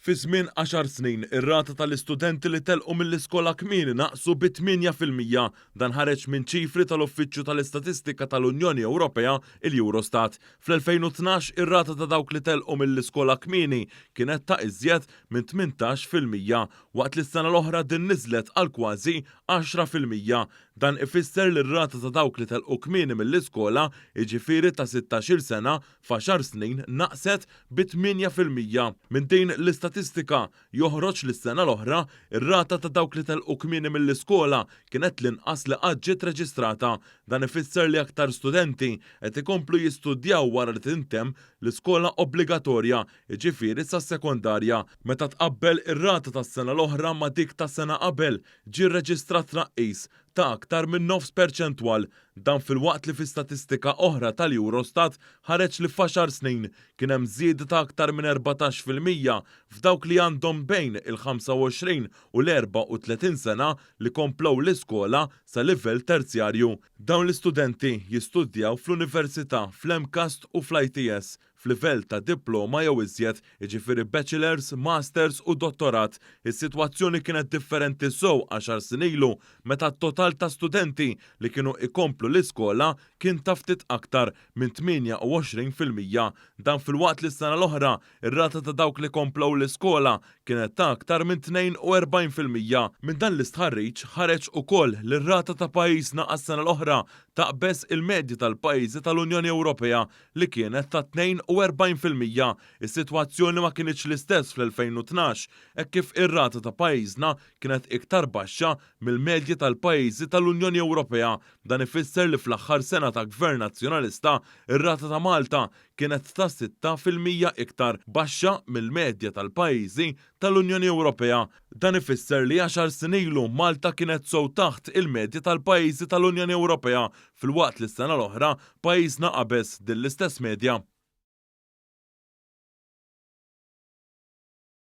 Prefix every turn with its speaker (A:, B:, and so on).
A: Fi żmien għaxar snin, ir-rata tal-istudenti li telqu mill-iskola kmieni naqsu bi 8%. Dan ħareġ minn ċifri tal-Uffiċċju tal-Istatistika tal-Unjoni Ewropea, il-Eurostat. Fl-2012, ir-rata ta' dawk li telqu mill-iskola kmieni kienet ta' iżjed minn 18%, waqt li s-sena l-oħra din niżlet għal kważi 10%. Dan ifisser li r-rata ta' dawk li telqu kmieni mill-iskola, jiġifieri ta' sittax-il sena, f'għaxar snin naqset bi 8%. Minn din l-istatistika joħroġ li s-sena l-oħra, ir-rata ta' dawk li telqu kmieni mill-iskola kienet l-inqas li qatt ġiet reġistrata. Dan ifisser li aktar studenti qed ikomplu jistudjaw wara li tintemm l-iskola obbligatorja, jiġifieri sas-sekondarja. Meta tqabbel ir-rata tas-sena l-oħra ma' dik ta' sena qabel, ġie rreġistrat tnaqqis ta' aktar minn nofs perċentwal. Dan filwaqt li fi statistika oħra tal-Eurostat ħareġ li f'għaxar snin kien hemm żieda ta' aktar minn 14% f'dawk li għandhom bejn il-25 u l-34 sena li komplew l-iskola sa livell terzjarju. Dawn l-istudenti jistudjaw fl-università, fl-MCAST u fl-ITS f'livell ta' diploma jew iżjed, jiġifieri bachelors, masters u dottorat. Is-sitwazzjoni kienet differenti sew għaxar snin ilu meta t-total ta' studenti li kienu ikomplu l-iskola kien ta' ftit aktar minn 28%. Dan filwaqt li s-sena l-oħra, ir-rata ta' dawk li komplew l-iskola kienet ta' aktar minn 42%. Minn dan l-istħarriġ ħareġ ukoll li r-rata ta' pajjiżna għas-sena l-oħra taqbeż il-medja tal-pajjiżi tal-Unjoni Ewropea li kienet ta' 42%. Is-sitwazzjoni ma kinitx l-istess fl-2012, hekk kif ir-rata ta' pajjiżna kienet iktar baxxa mill-medja tal-pajjiżi tal-Unjoni Ewropea. Dan ifisser li fl-aħħar sena ta' Gvern Nazzjonalista, ir-rata ta' Malta kienet ta' 6% iktar baxxa mill-medja tal-pajjiżi tal-Unjoni Ewropea. Dan ifisser li għaxar snin ilu Malta kienet sew taħt il-medja tal-pajjiżi tal-Unjoni Ewropea filwaqt li s-sena l-oħra pajjiżna qabeż din l-istess medja.